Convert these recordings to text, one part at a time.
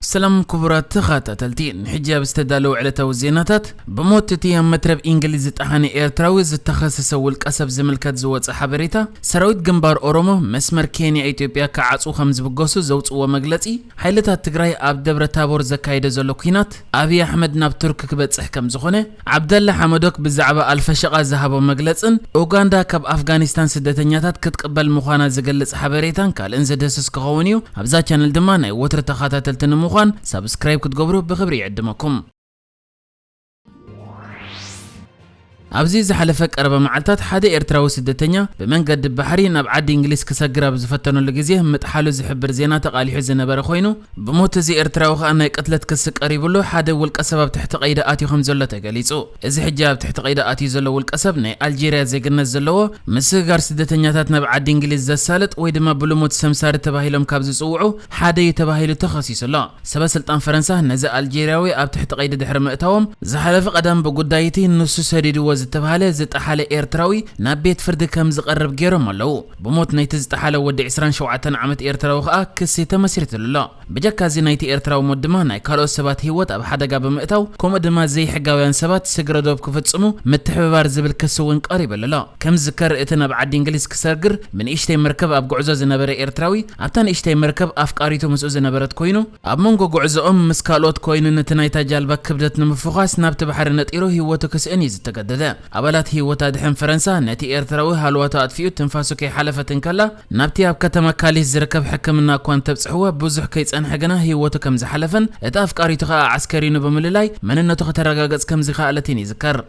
ሰላም ክቡራት ተኸታተልቲ፣ ንሕጂ ኣብ ዝተዳለወ ዕለታዊ ዜናታት፣ ብሞት እቲ ኣብ መትረብ እንግሊዝ ዝጠሓነ ኤርትራዊ ዝተኸሰሰ ውልቀ ሰብ ዝምልከት ዝወጸ ሓበሬታ፣ ሰራዊት ግንባር ኦሮሞ መስመር ኬንያ ኢትዮጵያ ክዓጽዉ ከም ዝብገሱ ዘውጽእዎ መግለጺ፣ ሓይልታት ትግራይ ኣብ ደብረ ታቦር ዘካየደ ዘሎ ኲናት፣ ኣብይ ኣሕመድ ናብ ቱርክ ክበጽሕ ከም ዝኾነ፣ ዓብደላ ሓመዶክ ብዛዕባ ኣልፈሸቃ ዝሃቦ መግለጽን፣ ኡጋንዳ ካብ ኣፍጋኒስታን ስደተኛታት ክትቅበል ምዃና ዝገልጽ ሓበሬታን ካልእን ዘደስስ ክኸውን እዩ። ኣብዛ ቻነል ድማ ናይ ወትሪ ተኸታተልቲ ንምዃን ሳብስክራይብ ክትገብሩ ብኽብሪ ይዕድመኩም። ኣብዚ ዝሓለፈ ቀረባ መዓልታት ሓደ ኤርትራዊ ስደተኛ ብመንገዲ ባሕሪ ናብ ዓዲ እንግሊዝ ክሰግር ኣብ ዝፈተነሉ ግዜ ምጥሓሉ ዝሕብር ዜና ተቓሊሑ ዝነበረ ኮይኑ፣ ብሞት እዚ ኤርትራዊ ከኣ ናይ ቅትለት ክሲ ቀሪብሉ ሓደ ውልቀ ሰብ ኣብ ትሕቲ ቀይዲ ኣትዩ ከም ዘሎ ተገሊጹ። እዚ ሕጂ ኣብ ትሕቲ ቀይዲ ኣትዩ ዘሎ ውልቀ ሰብ ናይ ኣልጄርያ ዜግነት ዘለዎ፣ ምስግጋር ስደተኛታት ናብ ዓዲ እንግሊዝ ዘሳልጥ ወይ ድማ ብልሙድ ሰምሳሪ ተባሂሎም ካብ ዝጽውዑ ሓደ እዩ ተባሂሉ ተኸሲሱ ኣሎ። ሰበ ስልጣን ፈረንሳ ነዚ ኣልጄርያዊ ኣብ ትሕቲ ቀይዲ ድሕሪ ምእታዎም፣ ዝሓለፈ ቀዳም ብጉዳይ እቲ ንሱ ሰዲድዎ ዝተባህለ ዝጠሓለ ኤርትራዊ ናብ ቤት ፍርዲ ከም ዝቐርብ ገይሮም ኣለዉ። ብሞት ናይቲ ዝጠሓለ ወዲ ዕስራን ሸውዓተን ዓመት ኤርትራዊ ከኣ ክሲ ተመስሪትሉ ኣሎ። ብጀካ እዚ ናይቲ ኤርትራዊ ሞት ድማ ናይ ካልኦት ሰባት ህይወት ኣብ ሓደጋ ብምእታው፣ ከምኡ ድማ ዘይሕጋውያን ሰባት ስግረ ዶብ ክፍጽሙ ምትሕብባር ዝብል ክሲ እውን ቀሪብሉ ኣሎ። ከም ዝዝከር እቲ ናብ ዓዲ እንግሊዝ ክሰግር ብንእሽተይ መርከብ ኣብ ጉዕዞ ዝነበረ ኤርትራዊ፣ ኣብታ ንእሽተይ መርከብ ኣፍቃሪቱ ምስኡ ዝነበረት ኮይኑ፣ ኣብ መንጎ ጉዕዞኦም ምስ ካልኦት ኮይኑ ነቲ ናይታ ጃልባ ክብደት ንምፍዃስ ናብቲ ባሕሪ ነጢሩ ህይወቱ ክስእን እዩ ዝተገደደ። ኣባላት ህይወት ኣድሕን ፈረንሳ ነቲ ኤርትራዊ ሃለዋቱ ኣጥፊኡ ትንፋሱ ከይሓለፈት እንከላ፣ ናብቲ ኣብ ከተማ ካሊስ ዝርከብ ሕክምና እኳ እንተብጽሕዎ፣ ብዙሕ ከይጸንሐ ግና ህይወቱ ከም ዝሓለፈን፣ እቲ ኣፍቃሪቱ ከኣ ዓስከሪኑ ብምልላይ መንነቱ ከተረጋገጽ ከም ዝኸኣለትን ይዝከር።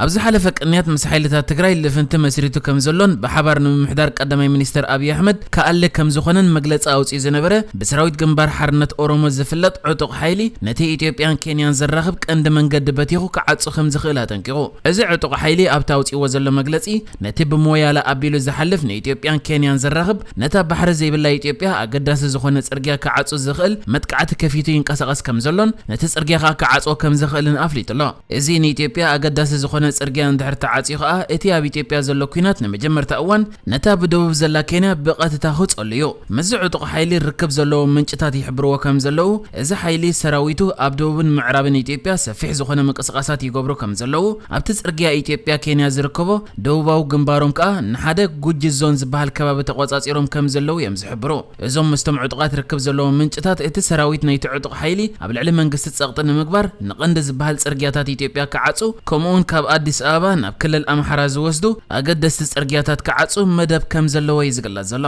ኣብ ዝሓለፈ ቅንያት ምስ ሓይልታት ትግራይ ልፍንቲ መስሪቱ ከም ዘሎን ብሓባር ንምምሕዳር ቀዳማይ ሚኒስተር ኣብይ ኣሕመድ ክኣሊ ከም ዝኾነን መግለጺ ኣውጺኡ ዝነበረ ብሰራዊት ግንባር ሓርነት ኦሮሞ ዝፍለጥ ዕጡቕ ሓይሊ ነቲ ኢትዮጵያን ኬንያን ዘራኽብ ቀንዲ መንገዲ በቲኹ ክዓጹ ከም ዝኽእል ኣጠንቂቑ። እዚ ዕጡቕ ሓይሊ ኣብቲ ኣውጺእዎ ዘሎ መግለጺ፣ ነቲ ብሞያለ ኣቢሉ ዝሓልፍ ንኢትዮጵያን ኬንያን ዘራኽብ፣ ነታ ባሕሪ ዘይብላ ኢትዮጵያ ኣገዳሲ ዝኾነ ጽርግያ ክዓጹ ዝኽእል መጥቃዕቲ ከፊቱ ይንቀሳቐስ ከም ዘሎን፣ ነቲ ጽርግያ ከኣ ክዓጽዎ ከም ዝኽእልን ኣፍሊጡ ኣሎ። እዚ ንኢትዮጵያ ኣገዳሲ ዝኾነ ጽርግያ እንድሕር ተዓጽዩ ከኣ፣ እቲ ኣብ ኢትዮጵያ ዘሎ ኲናት ንመጀመርታ እዋን ነታ ብደቡብ ዘላ ኬንያ ብቐጥታ ክጸሉ እዩ። ምስዚ ዕጡቕ ሓይሊ ርክብ ዘለዎም ምንጭታት ይሕብርዎ ከም ዘለዉ፣ እዚ ሓይሊ ሰራዊቱ ኣብ ደቡብን ምዕራብን ኢትዮጵያ ሰፊሕ ዝኾነ ምንቅስቓሳት ይገብሩ ከም ዘለዉ፣ ኣብቲ ጽርግያ ኢትዮጵያ ኬንያ ዝርከቦ ደቡባዊ ግንባሮም ከኣ ንሓደ ጉጂ ዞን ዝበሃል ከባቢ ተቖጻጺሮም ከም ዘለዉ እዮም ዝሕብሩ። እዞም ምስቶም ዕጡቓት ርክብ ዘለዎም ምንጭታት፣ እቲ ሰራዊት ናይቲ ዕጡቕ ሓይሊ ኣብ ልዕሊ መንግስቲ ጸቕጢ ንምግባር ንቐንዲ ዝበሃል ጽርግያታት ኢትዮጵያ ክዓጹ፣ ከምኡውን ካብ ኣዲስ ኣበባ ናብ ክልል ኣምሓራ ዝወስዱ ኣገደስቲ ጽርግያታት ክዓጹ መደብ ከም ዘለዎ እዩ ዝግለጽ ዘሎ።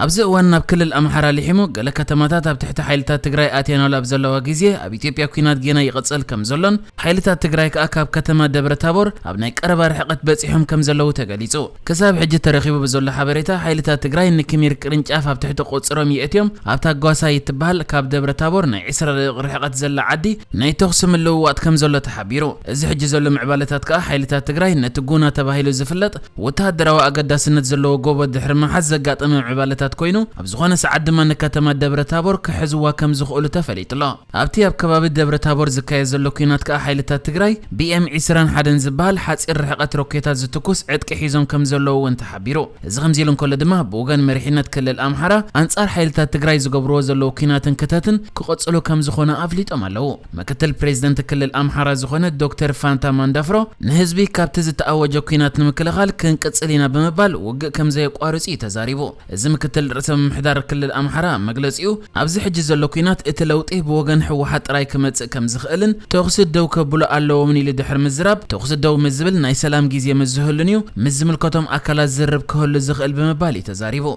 ኣብዚ እዋን ናብ ክልል ኣምሓራ ልሒሙ፣ ገለ ከተማታት ኣብ ትሕቲ ሓይልታት ትግራይ ኣትየናሉ ኣብ ዘለዋ ግዜ፣ ኣብ ኢትዮጵያ ኲናት ጌና ይቕጽል ከም ዘሎን፣ ሓይልታት ትግራይ ከኣ ካብ ከተማ ደብረ ታቦር ኣብ ናይ ቀረባ ርሕቀት በጺሖም ከም ዘለዉ ተገሊጹ። ክሳብ ሕጂ ተረኺቡ ብዘሎ ሓበሬታ፣ ሓይልታት ትግራይ ንኪሚር ቅርንጫፍ ኣብ ትሕቲ ቁጽሮም የእትዮም፣ ኣብታ ጓሳይ እትበሃል ካብ ደብረ ታቦር ናይ ዕስራ ደቂቕ ርሕቀት ዘላ ዓዲ ናይ ተኹሲ ምልውዋጥ ከም ዘሎ ተሓቢሩ። እዚ ሕጂ ዘሎ ምዕባለታት ከኣ ሓይልታት ትግራይ ነቲ ጉና ተባሂሉ ዝፍለጥ ወተሃደራዊ ኣገዳስነት ዘለዎ ጎቦ ድሕሪ ምሓዝ ዘጋጠመ ምዕባለታት ኮይኑ፣ ኣብ ዝኾነ ሰዓት ድማ ንከተማ ደብረ ታቦር ክሕዝዋ ከም ዝኽእሉ ተፈሊጡ ኣሎ። ኣብቲ ኣብ ከባቢ ደብረ ታቦር ዝካየድ ዘሎ ኲናት ከኣ ሓይልታት ትግራይ ቢ ኤም ዕስራን ሓደን ዝበሃል ሓጺር ርሕቀት ሮኬታት ዝትኩስ ዕጥቂ ሒዞም ከም ዘለዉ እውን ተሓቢሩ። እዚ ከምዚ ኢሉ እንከሎ ድማ፣ ብወገን መሪሕነት ክልል ኣምሓራ ኣንጻር ሓይልታት ትግራይ ዝገብርዎ ዘለዉ ኲናትን ክተትን ክቐጽሉ ከም ዝኾነ ኣፍሊጦም ኣለዉ። ምክትል ፕሬዝደንት ክልል ኣምሓራ ዝኾነ ዶክተር ፋንታ ማንዳፍሮ፣ ንህዝቢ ካብቲ ዝተኣወጀ ኲናት ንምክልኻል ክንቅጽል ኢና ብምባል ውግእ ከም ዘየቋርጽ እዩ ተዛሪቡ። እዚ ምክትል ርእሰ ምምሕዳር ክልል ኣምሓራ ኣብ መግለጺኡ፣ ኣብዚ ሕጂ ዘሎ ኲናት እቲ ለውጢ ብወገን ህወሓት ጥራይ ክመጽእ ከም ዝኽእልን ተኹሲ ደው ከብሉ ኣለዎምን ኢሉ ድሕሪ ምዝራብ፣ ተኹሲ ደው ምስ ዝብል ናይ ሰላም ግዜ ምስ ዝህሉን እዩ ምስ ዝምልከቶም ኣካላት ዝርርብ ክህሉ ዝኽእል ብምባል እዩ ተዛሪቡ።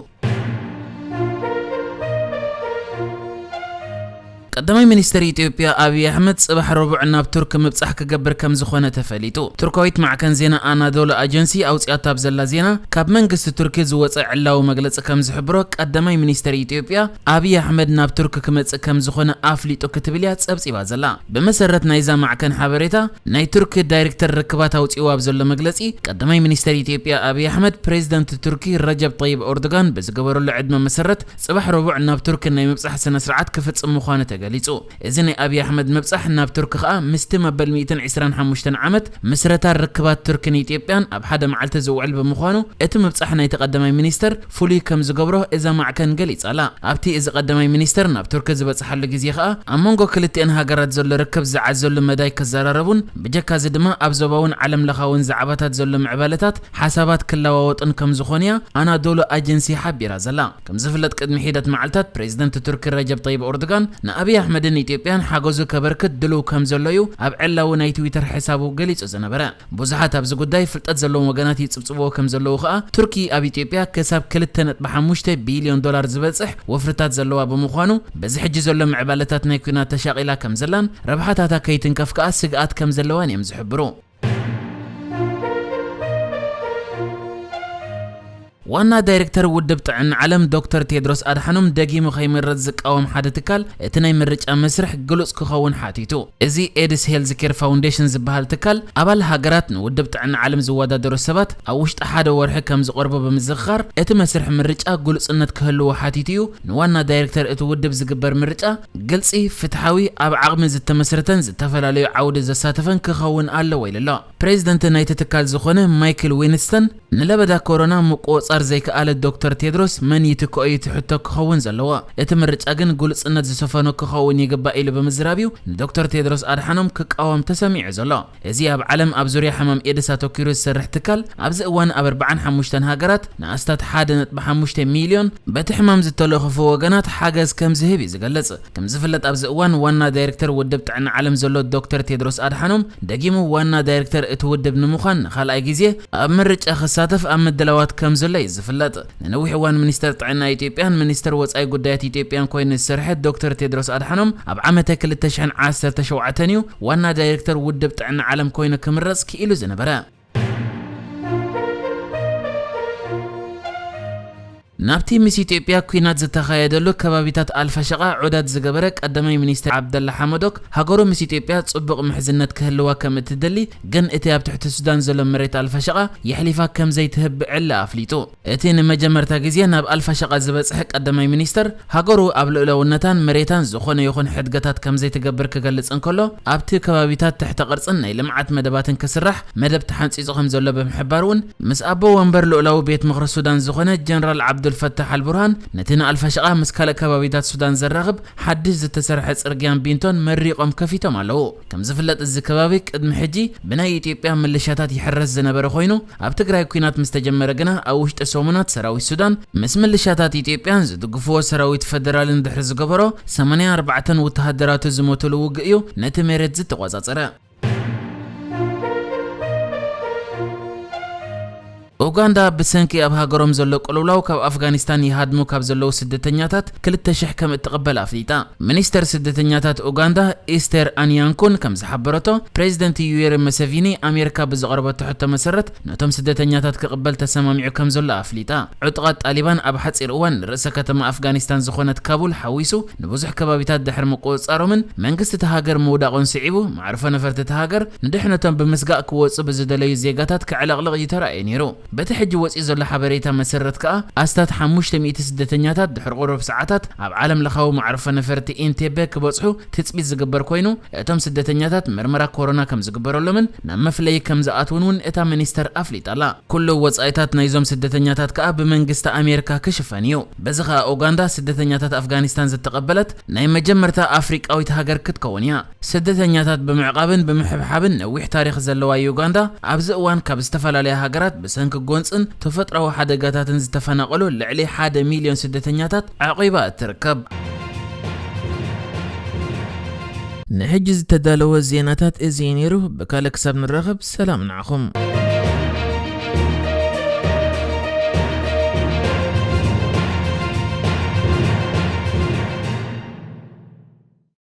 ቀዳማይ ሚኒስተር ኢትዮጵያ ኣብይ ኣሕመድ ጽባሕ ረቡዕ ናብ ቱርክ ምብጻሕ ክገብር ከም ዝኾነ ተፈሊጡ። ቱርካዊት ማዕከን ዜና ኣናዶሉ ኣጀንሲ ኣውጺኣቶ ኣብ ዘላ ዜና፣ ካብ መንግስቲ ቱርኪ ዝወጸ ዕላዊ መግለጺ ከም ዝሕብሮ፣ ቀዳማይ ሚኒስተር ኢትዮጵያ ኣብይ ኣሕመድ ናብ ቱርክ ክመጽእ ከም ዝኾነ ኣፍሊጡ ክትብል እያ ጸብጺባ ዘላ። ብመሰረት ናይዛ ማዕከን ሓበሬታ፣ ናይ ቱርኪ ዳይሬክተር ርክባት ኣውጺኡ ኣብ ዘሎ መግለጺ፣ ቀዳማይ ሚኒስተር ኢትዮጵያ ኣብይ ኣሕመድ ፕሬዝደንት ቱርኪ ረጀብ ጠይብ ኦርዶጋን ብዝገበረሉ ዕድመ መሰረት ጽባሕ ረቡዕ ናብ ቱርኪ ናይ ምብጻሕ ስነ ስርዓት ክፍጽም ምዃኑ ተገሊጹ። ገሊጹ። እዚ ናይ ኣብይ ኣሕመድ ምብጻሕ ናብ ቱርኪ ከኣ ምስቲ መበል ሚእትን ዕስራን ሓሙሽተን ዓመት ምስረታ ርክባት ቱርክን ኢትዮጵያን ኣብ ሓደ መዓልቲ ዝውዕል ብምዃኑ፣ እቲ ምብጻሕ ናይቲ ቀዳማይ ሚኒስተር ፍሉይ ከም ዝገብሮ እዛ ማዕከን ገሊጻ ኣላ። ኣብቲ እዚ ቀዳማይ ሚኒስተር ናብ ቱርኪ ዝበጽሓሉ ግዜ ከኣ ኣብ መንጎ ክልቲኣን ሃገራት ዘሎ ርክብ ዝዓዘሉ መዳይ ክዘራረቡን ብጀካ እዚ ድማ ኣብ ዞባውን ዓለም ለኻውን ዛዕባታት ዘሎ ምዕባለታት ሓሳባት ክለዋወጥን ከም ዝኾኑያ ኣናዶሉ ኣጀንሲ ሓቢራ ዘላ። ከም ዝፍለጥ ቅድሚ ሒደት መዓልታት ፕሬዚደንት ቱርኪ ረጀብ ጠይብ ኦርዶጋን ንኣብይ ኣሕመድን ኢትዮጵያን ሓገዙ ከበርክት ድሉው ከም ዘሎ እዩ ኣብ ዕላዊ ናይ ትዊተር ሕሳቡ ገሊጹ ዝነበረ። ብዙሓት ኣብዚ ጉዳይ ፍልጠት ዘለዎም ወገናት ይጽብጽብዎ ከም ዘለዉ ከኣ ቱርኪ ኣብ ኢትዮጵያ ክሳብ ክልተ ነጥቢ ሓሙሽተ ቢልዮን ዶላር ዝበጽሕ ወፍርታት ዘለዋ ብምዃኑ በዚ ሕጂ ዘሎ ምዕባለታት ናይ ኲናት ተሻቒላ ከም ዘላን ረብሓታታ ከይትንከፍ ከኣ ስግኣት ከም ዘለዋን እዮም ዝሕብሩ። ዋና ዳይሬክተር ውድብ ጥዕና ዓለም ዶክተር ቴድሮስ ኣድሓኖም ደጊሙ ከይምረጽ ዝቃወም ሓደ ትካል እቲ ናይ ምርጫ መስርሕ ግሉጽ ክኸውን ሓቲቱ። እዚ ኤድስ ሄልዝ ኬር ፋውንዴሽን ዝበሃል ትካል ኣባል ሃገራት ንውድብ ጥዕና ዓለም ዝወዳደሩ ሰባት ኣብ ውሽጢ ሓደ ወርሒ ከም ዝቐርቡ ብምዝኽኻር እቲ መስርሕ ምርጫ ግሉጽነት ክህልዎ ሓቲቱ እዩ። ንዋና ዳይሬክተር እቲ ውድብ ዝግበር ምርጫ ግልጺ፣ ፍትሓዊ፣ ኣብ ዓቕሚ ዝተመስረተን ዝተፈላለዩ ዓውዲ ዘሳተፈን ክኸውን ኣለዎ ኢሉ ኣሎ። ፕሬዚደንት ናይቲ ትካል ዝኾነ ማይክል ዊንስተን ንለበዳ ኮሮና ምቁጽጻር ዘይከኣለ ዶክተር ቴድሮስ መን ይትክኦ እዩ እቲ ሕቶ ክኸውን ዘለዎ። እቲ ምርጫ ግን ግሉጽነት ዝሰፈኖ ክኸውን ይግባእ ኢሉ ብምዝራብ እዩ ንዶክተር ቴድሮስ ኣድሓኖም ክቃወም ተሰሚዑ ዘሎ። እዚ ኣብ ዓለም ኣብ ዙርያ ሕማም ኤድስ ኣተኲሩ ዝሰርሕ ትካል ኣብዚ እዋን ኣብ ኣርባዓን ሓሙሽተን ሃገራት ንኣስታት ሓደ ነጥቢ ሓሙሽተ ሚልዮን በቲ ሕማም ዝተለኸፉ ወገናት ሓገዝ ከም ዝህብ እዩ ዝገልጽ። ከም ዝፍለጥ ኣብዚ እዋን ዋና ዳይሬክተር ውድብ ጥዕና ዓለም ዘሎ ዶክተር ቴድሮስ ኣድሓኖም ደጊሙ ዋና ዳይሬክተር እቲ ውድብ ንምዃን ንኻልኣይ ግዜ ኣብ ምርጫ ክሳተፍ ኣብ ምድላዋት ከም ዘሎ እዩ ዝፍለጥ። ንነዊሕ እዋን ሚኒስተር ጥዕና ኢትዮጵያን ሚኒስተር ወጻኢ ጉዳያት ኢትዮጵያን ኮይኑ ዝሰርሐ ዶክተር ቴድሮስ ኣድሓኖም ኣብ ዓመተ ክልተ ሽሕን ዓሰርተ ሸውዓተን እዩ ዋና ዳይሬክተር ውድብ ጥዕና ዓለም ኮይኑ ክምረጽ ክኢሉ ዝነበረ። ናብቲ ምስ ኢትዮጵያ ኲናት ዝተኻየደሉ ከባቢታት ኣልፋሸቓ ዑደት ዝገበረ ቀዳማይ ሚኒስትር ዓብደላ ሓመዶክ፣ ሃገሩ ምስ ኢትዮጵያ ጽቡቕ ምሕዝነት ክህልዋ ከም እትደሊ፣ ግን እቲ ኣብ ትሕቲ ሱዳን ዘሎ መሬት ኣልፋሸቓ የሕሊፋ ከም ዘይትህብ ብዕሊ ኣፍሊጡ። እቲ ንመጀመርታ ግዜ ናብ ኣልፋሸቓ ዝበጽሐ ቀዳማይ ሚኒስትር፣ ሃገሩ ኣብ ልኡላውነታን መሬታን ዝኾነ ይኹን ሕድገታት ከም ዘይትገብር ክገልጽ እንከሎ፣ ኣብቲ ከባቢታት ትሕተ ቅርጽን ናይ ልምዓት መደባትን ክስራሕ መደብ ተሓንጺጹ ከም ዘሎ ብምሕባር እውን፣ ምስ ኣቦ ወንበር ልኡላዊ ቤት ምኽሪ ሱዳን ዝኾነ ጀነራል ዓብዱልፈታሕ ኣልቡርሃን፣ ነቲ ንኣልፋሽቓ ምስ ካልእ ከባቢታት ሱዳን ዘራኽብ ሓድሽ ዝተሰርሐ ጽርግያን ቢንቶን መሪቖም ከፊቶም ኣለዉ። ከም ዝፍለጥ፣ እዚ ከባቢ ቅድሚ ሕጂ ብናይ ኢትዮጵያ ምልሻታት ይሕረስ ዝነበረ ኮይኑ፣ ኣብ ትግራይ ኲናት ምስ ተጀመረ ግና፣ ኣብ ውሽጢ ሰሙናት ሰራዊት ሱዳን ምስ ምልሻታት ኢትዮጵያን ዝድግፍዎ ሰራዊት ፈደራልን ድሕሪ ዝገበሮ ሰማንያ ኣርባዕተን ወተሃደራቱ ዝሞትሉ ውግእ እዩ ነቲ መሬት ዝተቖጻጸረ። ኡጋንዳ፣ ብሰንኪ ኣብ ሃገሮም ዘሎ ቅልውላው ካብ ኣፍጋኒስታን ይሃድሙ ካብ ዘለዉ ስደተኛታት ክልተ ሽሕ ከም እትቕበል ኣፍሊጣ። ሚኒስተር ስደተኛታት ኡጋንዳ ኢስተር ኣንያንኩን ከም ዝሓበረቶ፣ ፕሬዚደንት ዩዌሪ መሰቪኒ ኣሜሪካ ብዘቕረበቶ ሕቶ መሰረት ነቶም ስደተኛታት ክቕበል ተሰማሚዑ ከም ዘሎ ኣፍሊጣ። ዕጡቓት ጣሊባን ኣብ ሓጺር እዋን ንርእሰ ከተማ ኣፍጋኒስታን ዝኾነት ካቡል ሓዊሱ ንብዙሕ ከባቢታት ድሕሪ ምቁጽጻሮምን መንግስቲ እታ ሃገር ምውዳቑን ስዒቡ፣ መዕርፎ ነፈርቲ እታ ሃገር ንድሕነቶም ብምስጋእ ክወጹ ብዝደለዩ ዜጋታት ከዕለቕልቕ እዩ ተራእዩ ነይሩ። በቲ ሕጂ ወጺኡ ዘሎ ሓበሬታ መሰረት ከኣ፣ ኣስታት ሓሙሽተ ሚእቲ ስደተኛታት ድሕሪ ቁሩብ ሰዓታት ኣብ ዓለም ለኻዊ መዕርፎ ነፈርቲ ኢንቴቤ ክበጽሑ ትጽቢት ዝግበር ኮይኑ፣ እቶም ስደተኛታት መርመራ ኮሮና ከም ዝግበረሎምን ናብ መፍለዪ ከም ዝኣትዉን እውን እታ ሚኒስተር ኣፍሊጣ ኣላ። ኩሉ ወጻኢታት ናይዞም ስደተኛታት ከኣ ብመንግስቲ ኣሜሪካ ክሽፈን እዩ። በዚ ከኣ ኡጋንዳ ስደተኛታት ኣፍጋኒስታን ዝተቐበለት ናይ መጀመርታ ኣፍሪቃዊት ሃገር ክትከውን እያ። ስደተኛታት ብምዕቃብን ብምሕብሓብን ነዊሕ ታሪኽ ዘለዋ ዩጋንዳ፣ ኣብዚ እዋን ካብ ዝተፈላለያ ሃገራት ብሰንኪ ጎንጽን ተፈጥሮኣዊ ሓደጋታትን ዝተፈናቐሉ ልዕሊ ሓደ ሚልዮን ስደተኛታት ዓቒባ እትርከብ። ንሕጂ ዝተዳለወ ዜናታት እዚ እዩ ነይሩ። ብካልእ ክሳብ ንራኸብ፣ ሰላም ንዓኹም።